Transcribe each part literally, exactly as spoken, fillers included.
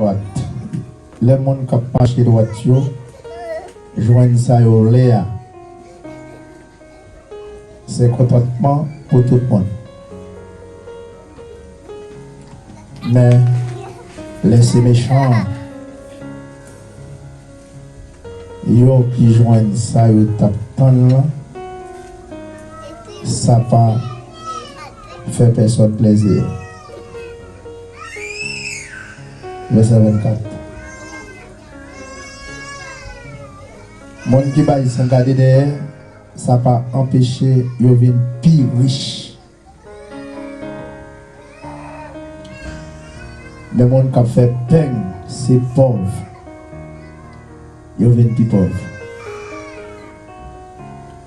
dwat. Lè moun k ap mache dwat yo jwenn sa yo vle a, se kontantman pou tout moun. Men, lè se mechan yo ki jwenn sa yo t ap tann lan, sa pa fè pèsòn plezi. Vèsè vennkat. Moun ki bay san gade dèyè, sa pa anpeche yo vin pi rich. Men moun k ap fè pèng, se pòv yo vin pi pòv.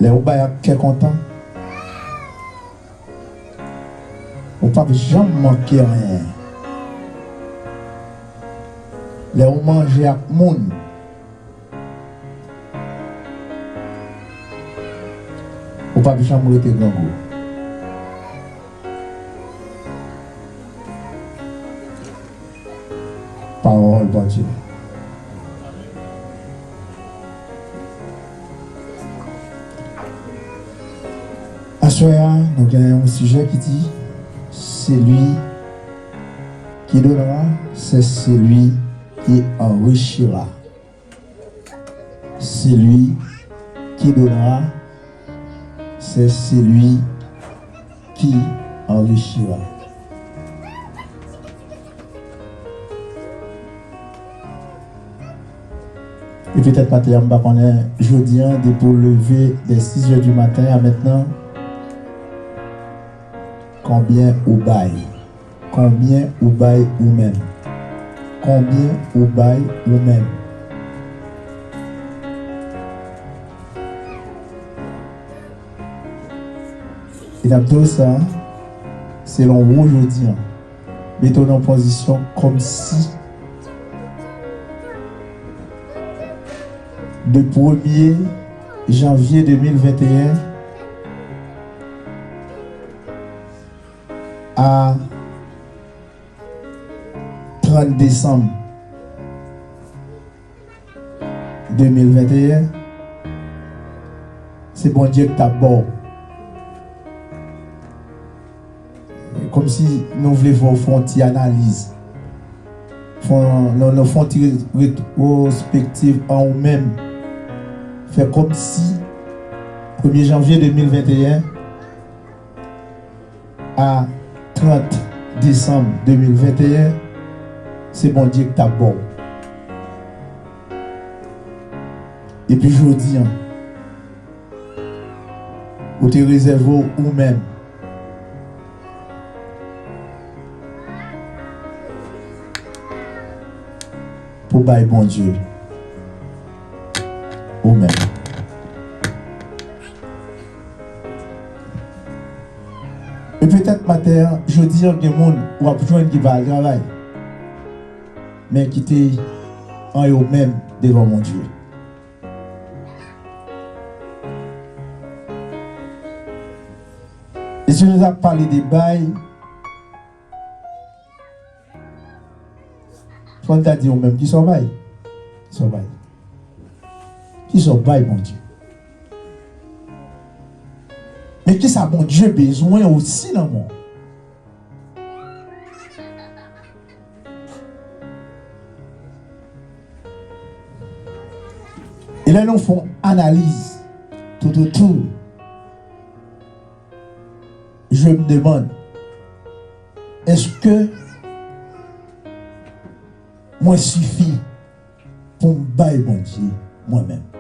Lè ou bay ak kè kontan, ou p ap janm manke anyen. Lè ou manje ak moun, ou p ap janm rete grangou. Pawòl Bondye. Aswè a, nou gen yon sijè ki di, celui qui donnera, c'est celui qui enrichira. Celui qui donnera, c'est celui qui enrichira. E petèt maten an, m pa konnen, jodi an, depi w leve dè sis è di maten a mentnan, konbyen ou bay? Konbyen ou bay ou menm? Konbyen ou bay ou menm? E n ap di w sa, selon ou jodi an, mete w nan pozisyon kòmsi de premye janvye de mil venteyen a trant desanm de mil venteyen, se Bondye k t ap ba w. Kòmsi nou vle fè w fè yon ti analiz. Fè yon, nou, nou fè yon ti re-, retwospektiv an ou menm. Fè kòmsi premye janvye de mil venteyen a trant desanm de mil venteyen, se Bondye k t ap ba w. Epi jodi an, ou te rezève w ou menm pou bay Bondye ou menm. E petèt maten an, jodi an, gen moun w ap jwenn ki pa al travay, men ki te an yo menm devan Bondye. E si nou ta pale de bay, fò n ta di ou menm, kisa w bay? Kisa w bay? Kisa w bay Bondye? Men kisa Bondye bezwen osi nan men w? E lè nou fè yon analiz tout autour, je me demande, èske mwen sifi pou m bay Bondye mwen menm?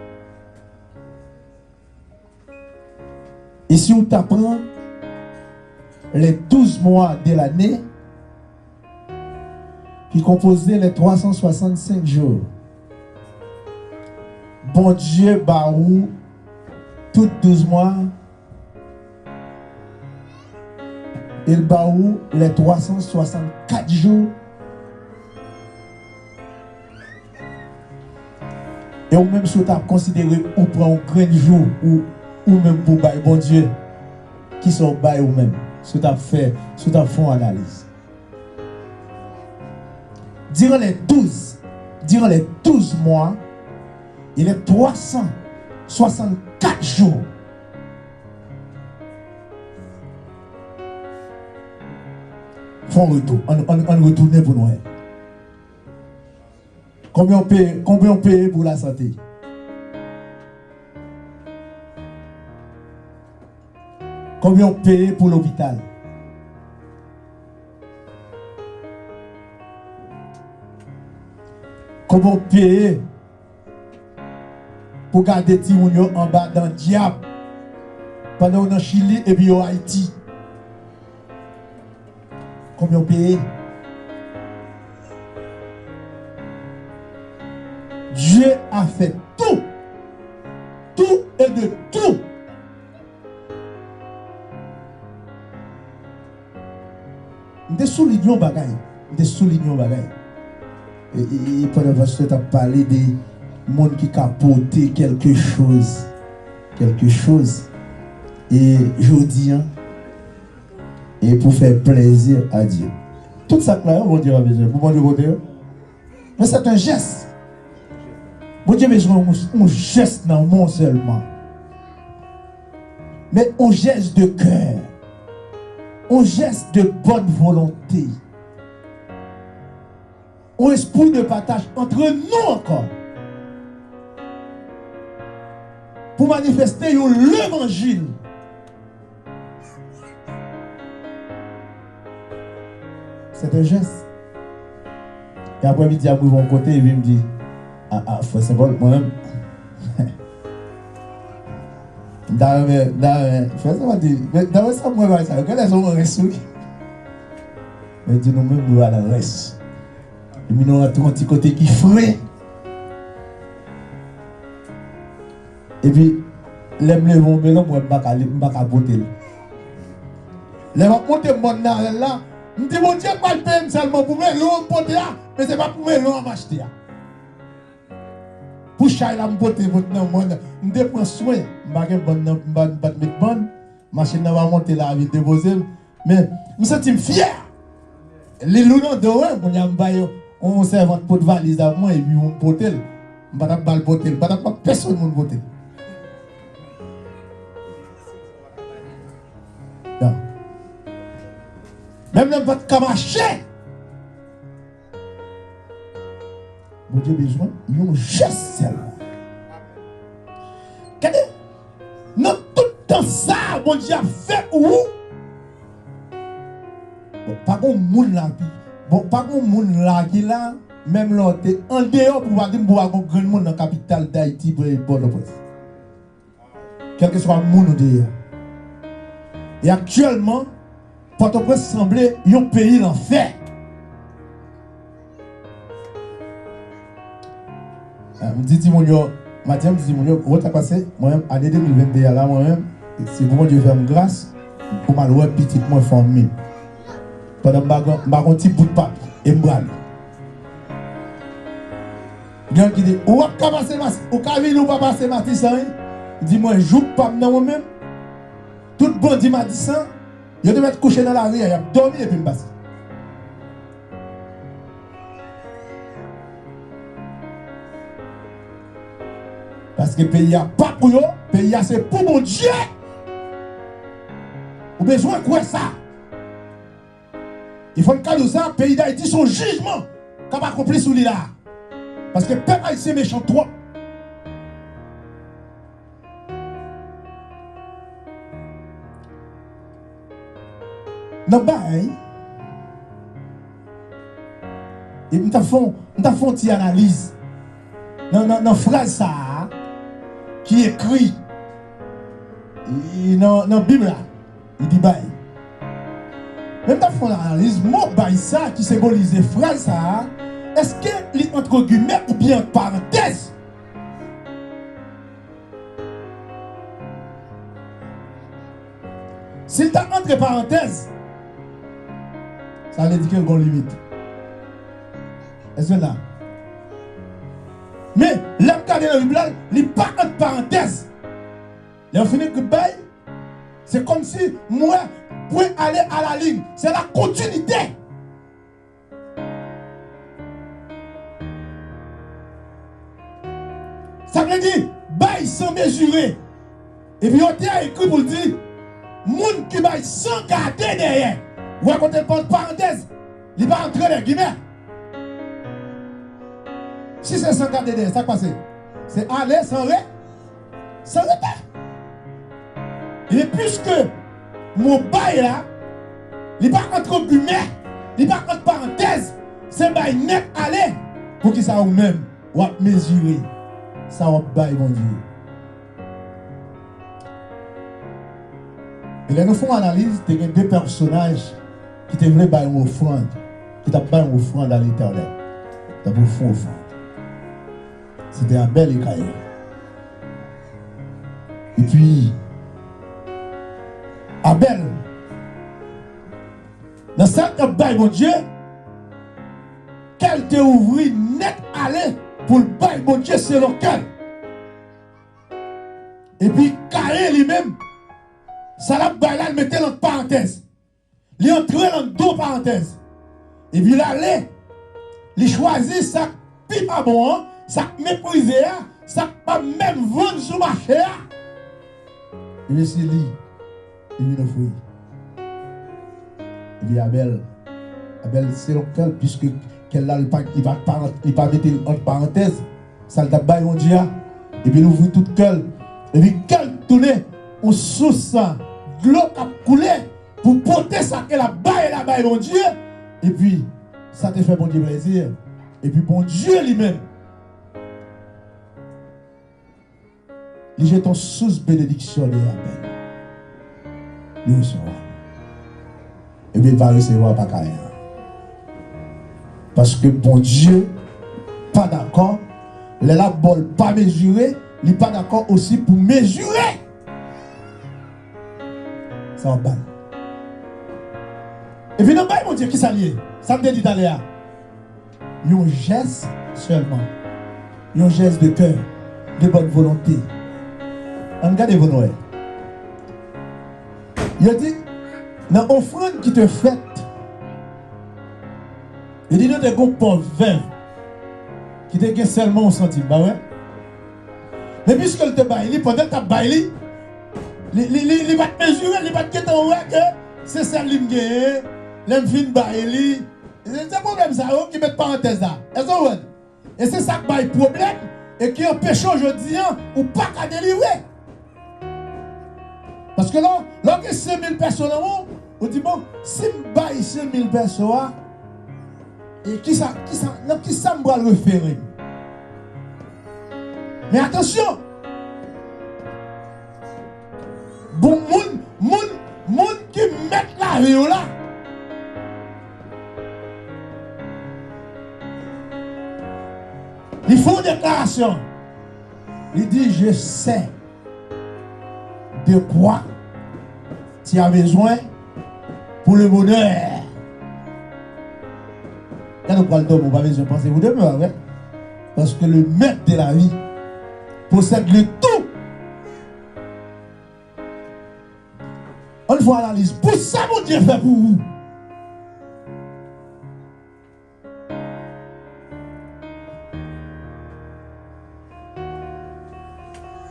E si w ta pran les douze mois de l'année, ki konpoze les trois cent soixante-cinq jours, Bondye ba ou tout douz mwa, e l ba ou les trois cent soixante-quatre jours. E ou menm, si w ta konsidere ou pran yon grenn jou ou, ou menm pou w bay Bondye, kisa w bay ou menm? Si w ta fè, si w ta fè yon analiz. Durant les douze, durant les douze mois et les trois cent soixante-quatre jours, fè yon retou. Ann, ann, ann retounen pou n wè. Konbyen w peye, konbyen w peye pou lasante? Konbyen w peye pou lopital? Konbyen w peye pou gade timoun yo anba dan dyab pandan yo nan Chili epi yo Ayiti? Konbyen w peye? Dieu a fait tout, tout et de tout. M te soulinye yon bagay. M te soulinye yon bagay. E, e, e pandan pastè t ap pale de moun ki ka pote quelque chose, quelque chose. E jodi an, e pou fè plèzi a Dye. Tout sa k la yo, Bondye pa bezwen. Pou Bondye pote yo. Men se te yon jès. Bondye bezwen yon, yon jès nan men w sèlman. Men yon jès de kè. Yon jès de bòn volonte. Yon espri de pataj antre nou ankò. Pou manifeste yon levanjil. Se te jès. E aprè midi a, m rive yon kote, epi m di, a, a, frè Senpòl, mwen menm, m ta renmen, m ta renmen, frè Senpòl di, men, dapre sa m wè bagay sa yo, genlè se yon rès, wi. Men di nou menm, nou al nan rès. Epi nou rantre yon ti kote ki fre. Epi, lè m leve yon melon, m wè m pa ka, m pa ka pote l. Lè m ap monte mòn nan avè l la, m di, Bondye pral peye m sèlman pou melon an m pote a, men se pa pou melon an m achte a. Pou chay la m pote, pote nan mòn nan, m te pran swen, m pa gen bann nan, m pa, m pa t met bann, machin nan pa monte lavil depoze m, men m santi m fyè. Li lou nan do, wi, kounye a m bay yon sèvant pot valiz la pou mwen, epi moun pote l. M pa t ap ba l pote l, m pa t ap ba pèsonn moun pote l. Non. Menm lè m pa t ka mache, Bondye bezwen yon jès sèlman. Gade, nan tout tan sa a, Bondye ap fè pou ou. Bon, pa gon moun la ki, bon, pa gon moun la ki la, menm lè w te andeyò, pou w pa di m pou w pa gon grenn moun nan kapital Dayiti, Pòtoprens. Kèlkeswa moun ou te ye a. E aktyèlman, Pòtoprens sanble yon peyi lanfè. Ah, m di timoun yo, maten, m di timoun yo, wè sa k pase, mwen menm, ane de mil venn de a la, mwen menm, se pou Bondye fè m gras, pou m al wè pitit mwen, fanmi m. Pandan m pa gen, m pa gen yon ti bout papye, e m prale. Gen ki di, ou ap ka pase Mas-, ou ka vini, ou pa pase Matisan, wi. M di, mwen, jou pa m nan mwen menm, tout bandi Matisan, yo te mèt kouche nan lari a, y ap dòmi epi m pase. Paske peyi a pa pou yo, peyi a se pou Bondye. Ou bezwen kwè sa. E fò n ka di w sa, peyi Dayiti se yon jijman k ap akonpli sou li la. Paske pèp ayisyen mechan twòp. Nan bay, e m t ap fè yon, m t ap fè yon ti analiz nan, nan, nan fraz sa a ki ekri, e, nan, nan Bib la. Li di bay. Men m t ap fè yon analiz, mo bay sa ki senbolize fraz sa a, èske li antre gimè oubyen ant parantèz? Si l ta antre parantèz, sa vle di ke l gon limit. Èske l la? Men, lè m gade nan Bib la, li pa ant parantèz. Lè yo fin ekri bay, se kòmsi m wè pwen ale a la liy. Se la kontinite. Sa vle di, bay san mezire. Epi otè a ekri pou l di, moun ki bay san gade dèyè. Ou wè kote l pa ant parantèz, li pa antre nan gimè. Si se san gade dèyè, sa k pase? Se ale san re, san rete. Ebyen, piske mo bay la, li pa antre gimè, li pa ant parantèz, se bay nèt ale. Poukisa ou menm, w ap mezire sa w ap bay Bondye? E lè nou fè yon analiz, te gen de pèsonaj ki te vle bay yon ofrann, ki t ap bay yon ofrann a Letènèl. T ap ofri yon ofrann. Se te Abèl e Kayen. Epi, Abèl, nan sa l t ap bay Bondye, kè l te ouvri nèt ale pou l bay Bondye selon kè l. Epi Kayen li menm, sa l ap bay la, l mete l ant parantèz. Li antre anndan parantèz. Epi l ale, li chwazi sa k pi pa bon an, sa k meprize a, sa k pa menm vann sou mache a. Epi se li, li vin ofri. Epi Abèl, Abèl, selon kè l, piske kè l la, li pa, li pa, li pa mete l ant parantèz, sa l t ap bay Bondye a, epi l ouvri tout kè l, epi kè l tounen yon sous dlo k ap koule pou pote sa ke l ap bay la bay Bondye, epi sa te fè Bondye plèzi, epi Bondye li menm, li jete yon sous benediksyon de Abèl. Li resevwa. Ebyen, l pa resevwa pa Kayen an. Paske Bondye pa dakò, lè l ap ba w, l pa mezire, li pa dakò osi pou mezire sa w ap ba l. Epi nan bay Bondye, kisa l ye? Sa m te di talè a. Yon jès sèlman. Yon jès de kè, de bòn volonte. Ann gade pou n wè. Yo di, nan ofrann ki te fèt, yo di nou te gon pòv vèv ki te gen sèlman yon santim, pa vre? Men piske l te bay li, pandan l t ap bay li, li, li, li, li pa t mezire, li pa t gentan wè ke se sèl li m genyen, lè m fin bay li. Se, se pwoblèm sa yo ki met parantèz la. Èske w konprann? E se sa k bay pwoblèm e ki anpeche w jodi an, ou pa ka delivre. Paske lè, lè w gen senk mil pèso nan men w, ou di, "Bon, si m bay senk mil pèso a, e kisa, kisa, nan kisa m pral refere m?" Men atansyon! Bon, moun, moun, moun ki mèt lavi w la, li fè yon deklarasyon. Li di, "Je sais de quoi tu as besoin pour le bonheur." Lè nou pral dòmi, ou pa bezwen panse pou demen, pa vre? Paske le maître de la vie possède le tout. Ann fè analiz pou sa Bondye fè pou ou.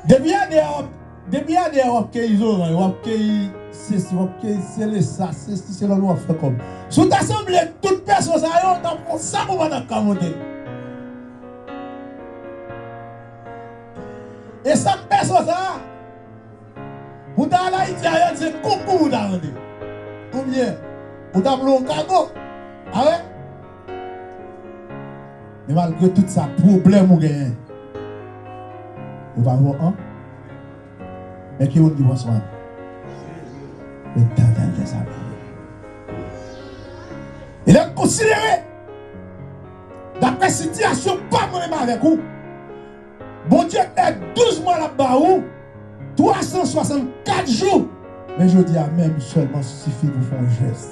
Depi yè dèyè w ap, depi yè dèyè w ap keyi zoranj, w ap keyi sesi, w ap keyi sele sa, sesi sele w ap fè kòb. Si w ta sanble tout pèso sa yo, w t ap fè sa pou w pa t ap ka monte. E sa k pèso sa a, pou w ta al Ayiti a, yo di se konkou pou w ta mande. Oubyen, ou ta vle yon kago. A wè? Men malgre tout sa, pwoblèm ou genyen, ou pa vle an. Men ki moun ki pran swen? Letènèl dèzame. E lè n konsidere, daprè sitiyasyon pa mwen menm avèk ou, Bondye fè douz mwa l ap ba ou, twa san swasannkat jou. Men jodi a menm sèlman sifi pou fè yon jès.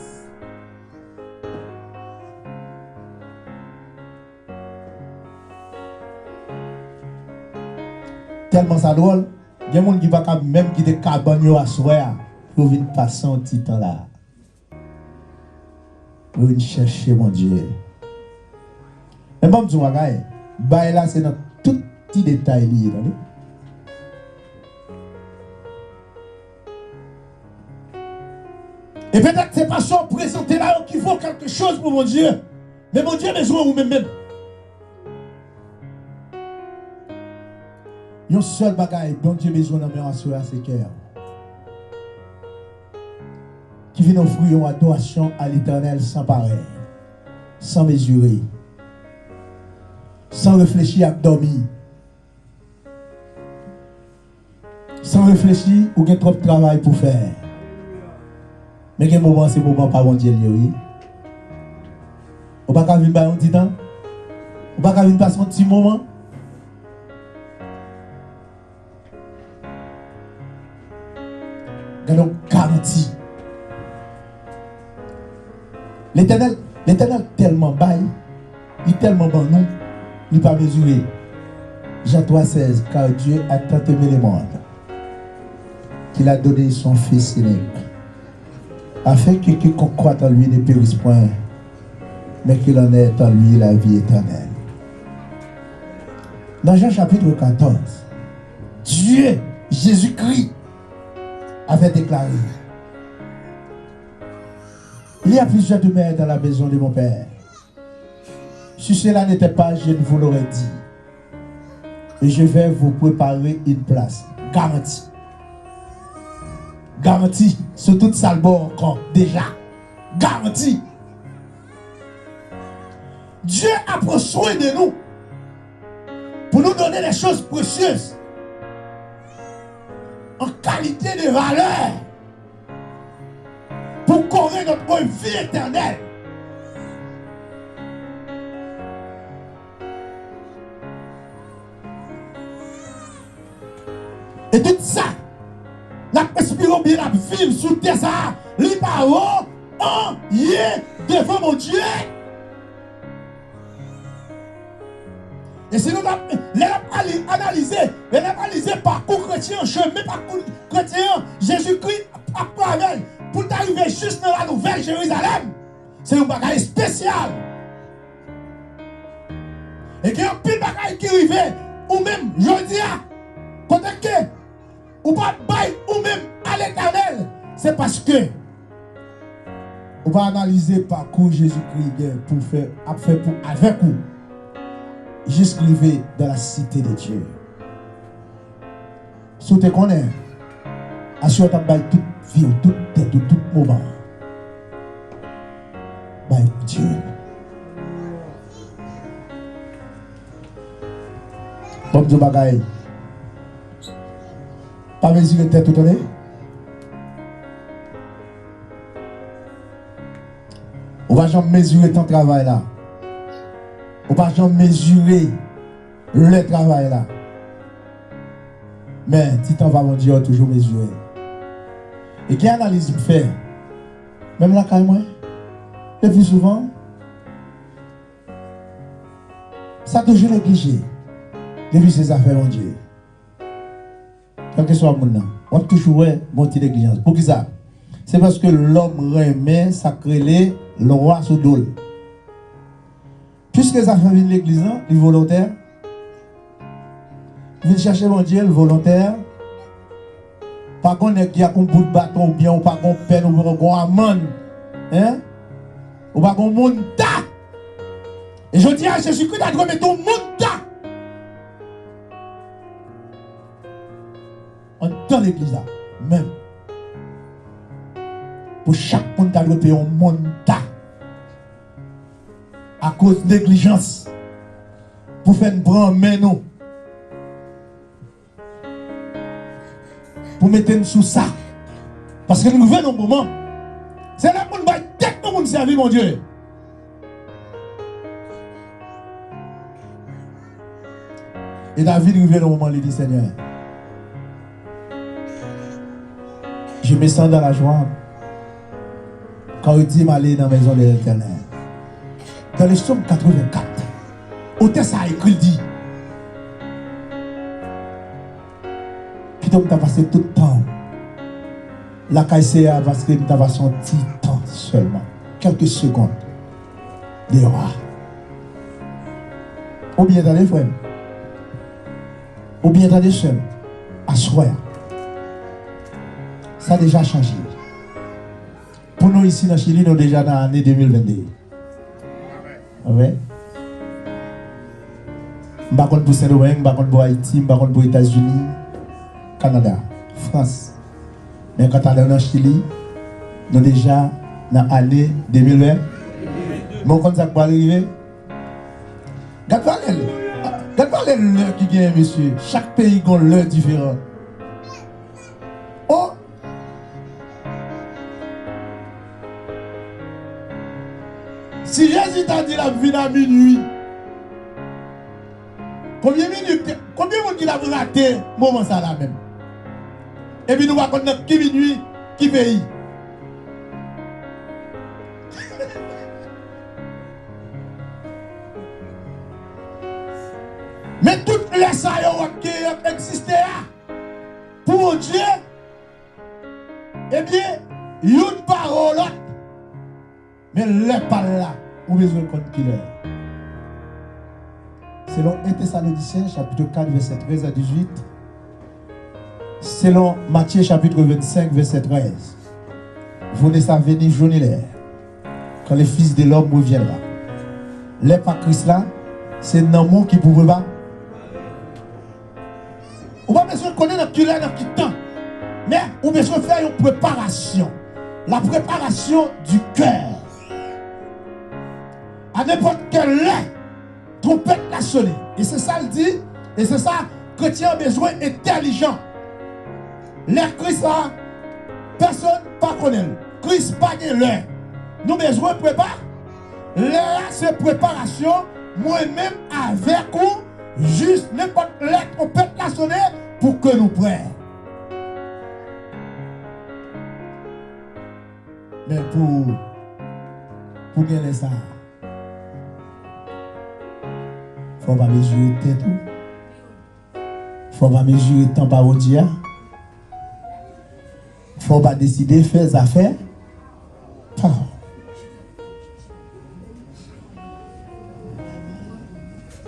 Tèlman sa dwòl, gen moun ki pa ka menm kite kabann yo aswè a pou yo vin pase yon ti tan la. Yo vin chèche Bondye. Men ban m di w bagay, bay la se nan tout ti detay li ye, tande. E petèt se pa sa w prezante la yo ki vo kèlke choz pou Bondye. Men Bondye bezwen ou menm menm. Yon sèl bagay Bondye bezwen nan men w aswè a, se kè w. Ki vin ofri yon adorasyon a Letènèl san parèy, san mezire, san reflechi ak dòmi. San reflechi, ou gen twòp travay pou fè. Men gen moman, se moman pa Bondye l ye, wi. Ou pa ka vin bay yon ti tan? Ou pa ka vin pase yon ti moman? Gade yon garanti. Letènèl, Letènèl tèlman bay, li tèlman ban nou, li pa mezire. Jean trois seize, car Dieu a tant aimé le monde, qu'il a donné son Fils unique, afin que quiconque croit en lui ne périsse point, mais qu'il en ait en lui la vie éternelle. Dans Jean chapitre quatorze, Dieu, Jésus-Christ, avait déclaré, il y a plusieurs demeures dans la maison de mon Père. Si cela n'était pas, je ne vous l'aurais dit. Et je vais vous préparer une place. Garanti. Garanti. Sou tout sa l ba w ankò, deja. Garanti. Dieu a pran swen de nou pou nou donnen des choses précieuses en qualité de valeur pour qu'aurait notre vie éternelle. E tout sa n ap espere oubyen n ap viv sou tè sa a, li pa vo anyen devan Bondye. E si nou t ap, lè n ap ali-, analize, lè n ap analize pakou kretyen an, chemen pakou kretyen an, Jezikri ap pran avè l pou l ta rive jis nan la nouvèl Jerizalèm, se yon bagay espesyal. E gen anpil bagay ki rive ou menm jodi a, kote ke ou pa bay ou menm a Letènèl, se paske ou pa analize pakou Jezikri gen pou fè, ap fè pou avèk ou, jis rive dans la cité de Dieu. Si w te konnen, aswè w t ap bay tout vi w, tout tèt ou, tout moman bay Bondye. Ban m di w bagay. Pa mezire tèt ou, tande. Ou pa janm mezire tan travay la. Ou pa janm mezire lè travay la. Men, ti tan pa Bondye, ou toujou mezire. E gen analiz m fè, menm lakay mwen, le pli souvan, sa toujou neglije. Depi se zafè Bondye, kèlkeswa moun nan, w ap toujou wè gon ti neglijans. Poukisa? Se paske lòm renmen sa k rele lwa sou do l. Piske zafè vin legliz lan, li volontè. Vin chèche Bondye, l volontè. Pa gon nèg ki ak yon bout baton oubyen ou pa gon pèn oubyen ou gon amann. Hein? Ou pa gon mounta. E jodi a, Jezikri ta dwe mete yon mounta anndan legliz la, menm. Pou chak moun ta dwe peye yon mounta. Akoz neglijans. Pou fè n pran men nou. Pou mete n sou sa. Paske nou rive nan yon moman. Se lè moun bay tèt nou pou n sèvi Bondye. E David rive nan moman li di, Seigneur, je me sens dans la joie quand il dit, m ale nan maison de l'Éternel. Dans le psaume quatre-vingt-quatre, otè sa a ekri, l di, kite m ta pase tout tan lakay Seyè a, paske m ta pase yon ti tan sèlman, kèlke segonn deyò a. Ou byen tande, frè m? Ou byen tande, sè m, aswè a, sa deja chanje. Pou nou isi nan Chili, nou deja nan ane de mil venn de. Amèn. M pa konn pou Sendomeng, m pa konn pou Ayiti, m pa konn pou Etazini, Kanada, Frans. Men kanta nou nan Chili, nou deja nan ane de mil venn. Men w konn sa k pral rive? Gad valè l. Gad valè lè ki genyen, mesye. Chak peyi gen yon lè diferan. O! Si Jezi ta di l ap vin a minui, konbyen minit, konbyen moun ki t ap rate moman sa la menm? Epi nou pa konn nan ki minui, ki peyi. Men tout lè sa yo w ap gen, y ap egziste a, pou Bondye, ebyen, youn pare lòt. Men lè pa l la, ou bezwen konn kilè. Selon en Tesalonichen, chapit kat, vèsè trèz a dizuit, selon Matye, chapit vennsenk, vèsè trèz, vous ne savez ni jour ni l'heure, quand le Fils de l'homme reviendra. Lè pa Kris la, se nanm ou ki pou prepare. Ou pa bezwen konnen nan ki lè, nan ki tan. Men, ou bezwen fè yon preparasyon. La préparation du cœur. A nenpòt kèl lè, twonpèt la sone. E se sa l di, e se sa, kretyen an bezwen entèlijan. Lè Kris la, pèsonn pa konnen l. Kris pa gen lè. Nou bezwen prepa-, lè a se preparasyon, mwen menm avèk ou, jis nenpòt lè twonpèt la sone, pou ke nou prè. Men pou, pou gen lè sa a, fò w pa mezire tèt ou. Fò w pa mezire tan pa Bondye a. Fò w pa deside fè zafè pa w.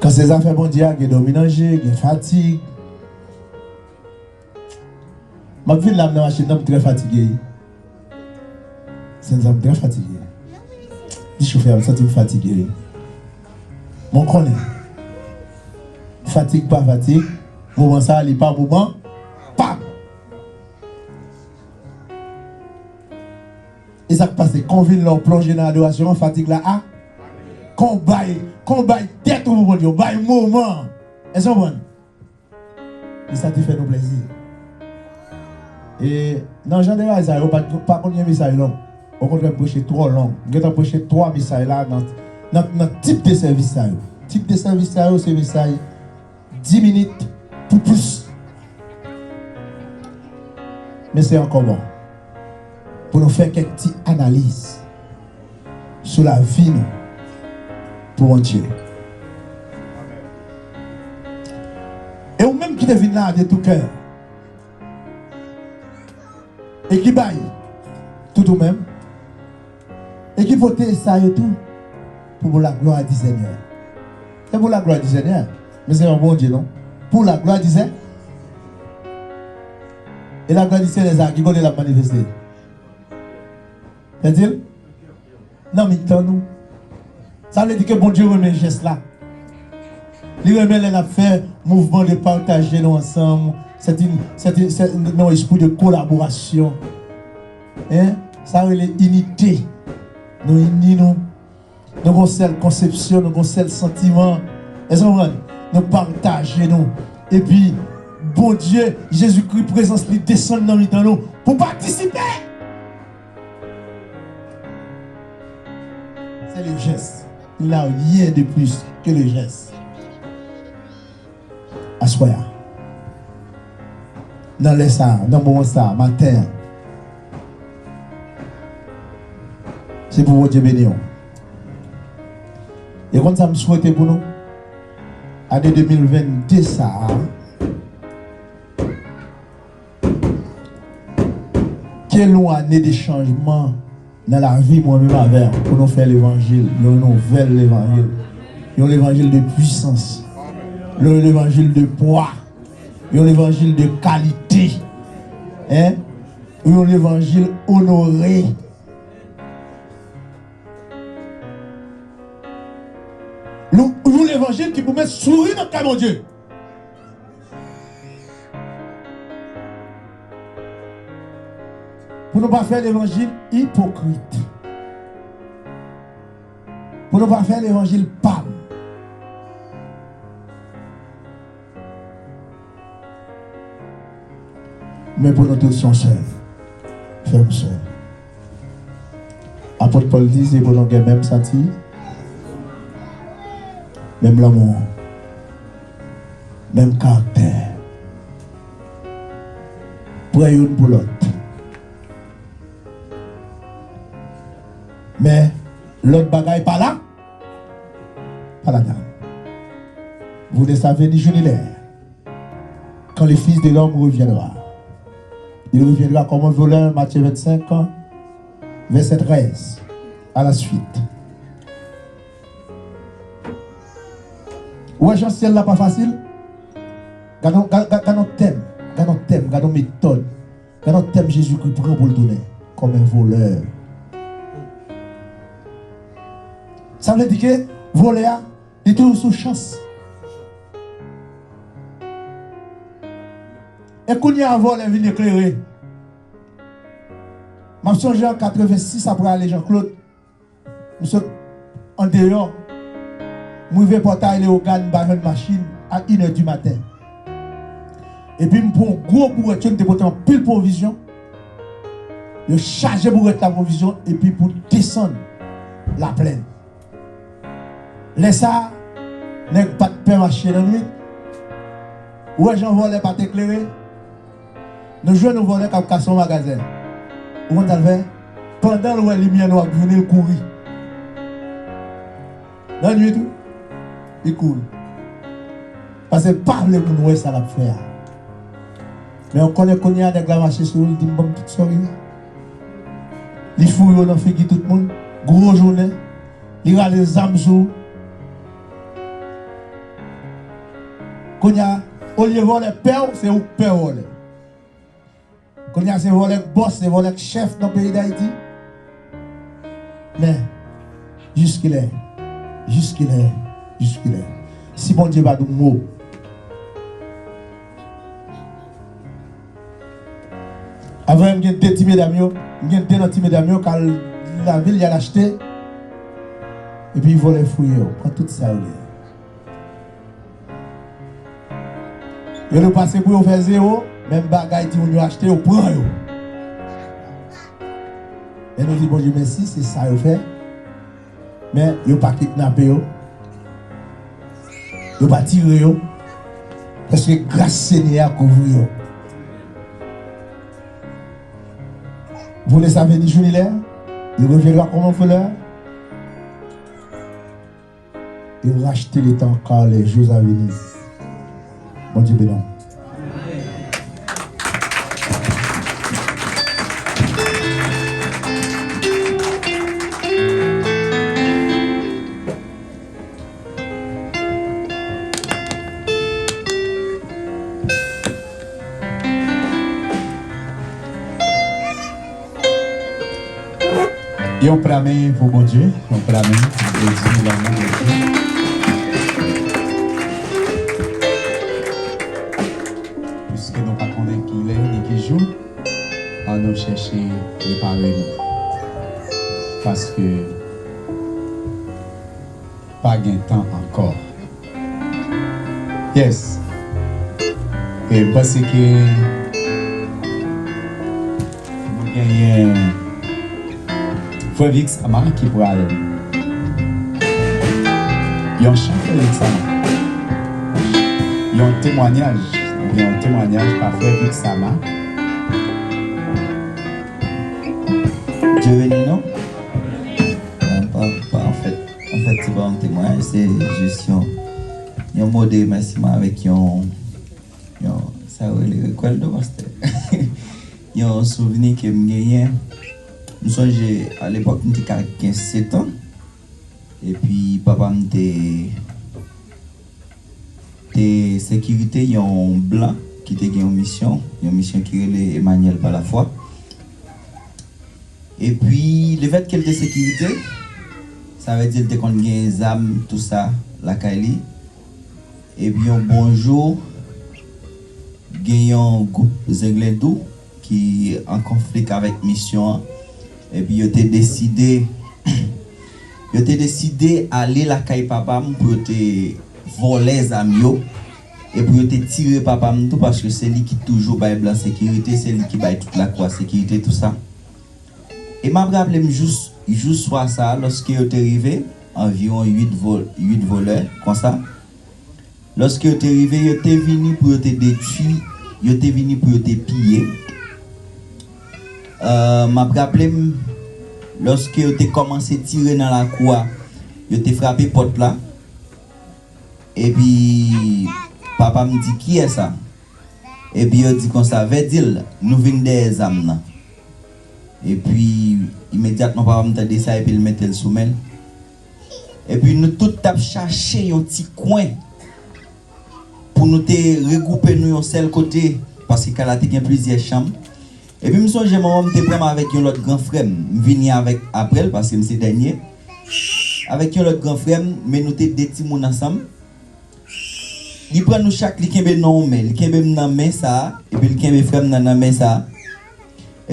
Kan se zafè Bondye a, gen dòmi nan je, gen fatig. M ap vin la, m nan machin nan, m trè fatige. Sèn sa, m trè fatige. Di chofè a, m santi m fatige. Mwen konnen. Fatig pa fatig, moman sa a, li pa moman pa m. E sa k pase, kan w vin la, w plonje nan adorasyon an, fatig la a, kan w bay, kan w bay tèt ou pou Bondye, w bay moman an. Èske w konprann? E sa te fè nou plezi. E nan jan de bagay sa yo, pa, pa konn gen mesaj long. Okontrè, m preche twò long. M gentan preche twa mesaj la nan, nan, nan tip de sèvis sa yo. Tip de sèvis sa yo, se mesaj dis minit pou plis. Men se ankò bon pou nou fè kèk ti analiz sou lavi nou pou Bondye. E ou menm ki te vin la de tou kè, e ki bay tout ou menm, e ki pote sa yo tou pou, pou laglwa di Senyè. Se pou laglwa di Senyè. Men se yon Bondye, non? Pou laglwa di Senyè. E laglwa di Senyè sa, ki kote l ap manifeste? Tande l? Nan mitan nou. Sa vle di ke Bondye renmen jès la. Li renmen lè n ap fè mouvman de pataje nou ansanm. Se yon, se yon, se nan yon espri de kolaborasyon. Hein? Sa rele inite. Nou ini nou. Nou gon sèl konsepsyon, nou gon sèl santiman. Èske w konprann? Nou pataje nou. Epi, Bondye, Jezikri, prezans li desann nan mitan nou pou patisipe. C'est le geste. Il n'a rien de plus que le geste. Aswè a, nan lè sa a, nan moman sa a, maten an, se pou Bondye beni w. E konn sa m swete pou nou? Ane de mil venn de sa a, ke l yon ane de chanjman nan lavi mwen menm avè w, pou nou fè levanjil, yon nouvèl levanjil, yon levanjil de pwisans, yon levanjil de pwa. Yon levanjil de kalite. Hein? Yon levanjil onore. Yon, yon levanjil ki pou met souri nan kè Bondye. Pou nou pa fè levanjil ipokrit. Pou nou pa fè levanjil pa m. Men pou nou tout se yon sèl. Frè m, sè. Apot Pòl di, se pou nou gen menm santi, menm lanmou, menm karaktè. Prè youn pou lòt. Men, lòt bagay pa la, pa ladan. Vous ne savez ni jour ni l'heure quand le Fils de l'homme reviendra. Il reviendra comme un voleur, Matthieu vingt-cinq, verset treize, à la suite. Ou wè jan syèl la pa fasil? Gade yon, gade, gade, gade yon tèm, gade yon tèm, gade yon metòd. Gade yon tèm Jezikri pran pou l tounen kòm yon volè. Sa vle di ke volè a, li toujou sou chans. E kounye a, vòlè vin eklere. M ap sonje an katrevensis, apre ale Jean Claude, m sot andeyò, m rive pòtay Leyogàn, m pa jwenn machin a inè di maten. Epi m pran yon gwo bourèt, yo, m te pote anpil pwovizyon. Yo chaje bourèt la pwovizyon, epi pou desann Laplèn. Lè sa a, nèg pa t pè mache nan nwit. Ou wè jan vòlè pa t eklere? Nou jwenn yon vòlè k ap kase yon magazen. Ou konn sa l fè? Pandan l wè limyè nwa ap vini, l kouri. Nan nwit, wi. Li kouri. Paske l pa vle moun wè sa l ap fè a. Men ou konnen kounye a, nèg la mache sou ou, l di, "M ban m tout sa w gen." Li foure w nan figi tout moun, gwo jounen. Li rale zam sou ou. Kounye a, olye vòlè pè w, se ou k pè vòlè. Kounye a, se vòlè k bòs, se vòlè k chèf nan peyi Dayiti. Men, jiskilè, jiskilè, jiskilè, si Bondye pa di w mo, Avè m gen de ti medam yo, m gen de nan ti medam yo k al lavil, y al achte, epi vòlè fouye yo, pran tout sa yo genyen. Yo nou pase pou yo fè zewo, menm bagay timoun yo achte, yo pran yo. E nou di Bondye mèsi, se sa yo fè. Men yo pa kidnape yo. Yo pa tire yo. Paske gras Senyè a kouvri yo. Vous ne savez ni jour ni l'heure, il reviendra comme un voleur. Et racheter le temps, car les jours à venir. Bondye beni w. Yon pla men pou Bondye, yon pla men pou Bondye, lanmou Bondye. Piske nou pa konnen ki lè ni ki jou, ann nou chèche prepare nou. Paske pa gen tan ankò. Yes. E m panse ke nou genyen Frè Vixama ki pral yon chan, Frè Vixama. Yon temwayaj, oubyen yon temwayaj pa Frè Vixama. Dye beni nou. Pa, pa, anfèt, anfèt, se pa yon temwayaj, se jis yon, yon mo de remèsiman avèk yon, yon, sa yo rele rekwèl do pastè. Yon souvni ke m genyen. M sonje, alepòk, m te ka gen sèt an. Epi, papa m te, te sekirite yon blan. ki te gen yon misyon, yon misyon ki rele Emmanuel pa lafwa. Epi, lefètke l te sekirite, sa vle di l te konn gen zam, tou sa, lakay li. Epi, yon bon jou, gen yon gwoup Zenglendou ki an konflik avèk misyon an. Epi, yo te deside, yo te deside ale lakay papa m pou yo te vòlè zam yo. E pou yo te tire papa m tou, paske se li ki toujou bay blan sekirite, se li ki bay tout lakou a sekirite, tou sa. E m ap raple m jous, jou swa sa a, lòske yo te rive, anviwon uit vò-, uit vòlè, konsa. Lòske yo te rive, yo te vini pou yo te detwi, yo te vini pou yo te piye. Euh, m ap raple m, lòske yo te kòmanse tire nan lakou a, yo te frape pòt la. Epi, papa m di, "Kiyès sa?" Epi, yo di konsa, "Vèdil, nou vin dèyè zam nan." Epi, imedyatman, papa m tande sa, epi l mete l sou men l. Epi, nou tout t ap chache yon ti kwen pou nou te regwoupe nou yon sèl kote, paske kay la te gen plizyè chanm. Epi m sonje manman m te pran m avèk yon lòt gran frè m. M vini avèk, apre l, paske m se dènye. Avèk yon lòt gran frè m, men nou te de timoun ansanm. Li pran nou chak, li kenbe nan yon men, li kenbe m nan men sa a, epi li kenbe frè m nan nan men sa a.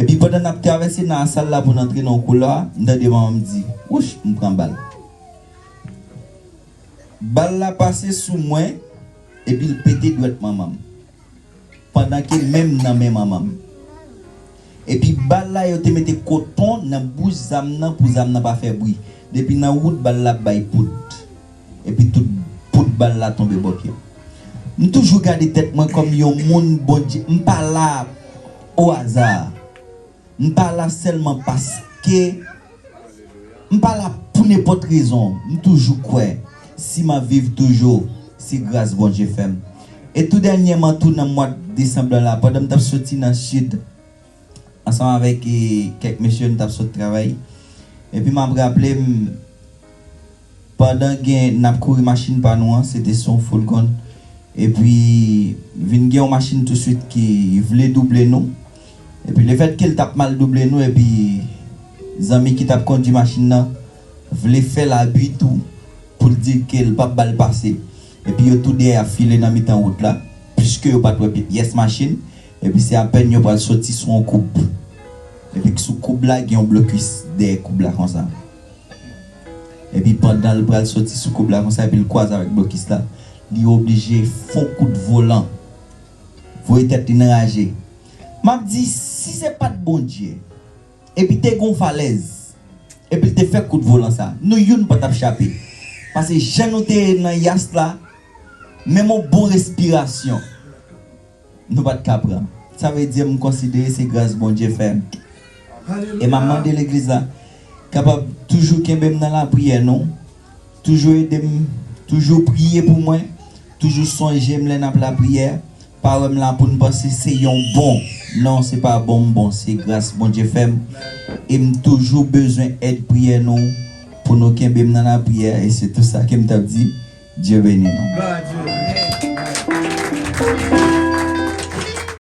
Epi pandan n ap travèse nan sal la pou n antre nan yon koulwa, m tande manman m di, "Wouch, m pran bal." Bal la pase sou mwen, epi l pete dwèt manman m. Pandan ke men m nan men manman m. Epi bal la, yo te mete koton nan bouch zam nan pou zam nan pa fè bri. Depi nan wout, bal la ap bay poud. Epi tout poud bal la tonbe bò pye m. M toujou gade tèt mwen kòm yon moun Bondye. M pa la o aza. M pa la sèlman paske, m pa la pou nenpòt rezon. M toujou kwè, si m ap viv toujou, se gras Bondye fè m. E tou dènyèman tou, nan mwa desanm lan la, pandan m t ap soti nan Sid, ansanm avèk, e, kèk mesye, n t ap sot travay. Epi m ap raple m, pandan gen, n ap kouri machin pa nou an, se te sou yon foulgon. Epi, vin gen yon machin touswit ki vle double nou. Epi, lefètke l t ap mal double nou, epi zanmi ki t ap kondui machin nan vle fè l abi tou pou l di ke l p ap ba l pase. Epi, yo tou de ap file nan mitan wout la, piske yo pa t wè pi-, pyès machin. Epi, se apèn yo pral soti sou yon koub. Epi, sou koub la, gen yon blokis dèyè koub la konsa. Epi pandan l pral soti sou koub la konsa, epi l kwaze avèk blokis la, li oblije fon kout volan, voye tèt li nan raje. M ap di, si se pa t Bondye, epi te gon falèz, epi l te fè kout volan sa, nou youn pa t ap chape. Paske jan nou te ye nan yas la, menm yon bon respirasyon nou pa t ka pran. Sa vle di m konsidere se gras Bondye fè m. E m ap mande legliz la kapab toujou kenbe m nan lapriyè nou, toujou ede m, toujou priye pou mwen, toujou sonje m lè n ap lapriyè, pa wè m la pou n panse se yon bon. Non, se pa bon m bon, se gras Bondye fè m. E m toujou bezwen èd priyè nou pou nou kenbe m nan lapriyè, e se tou sa ke m t ap di. Dye beni nou.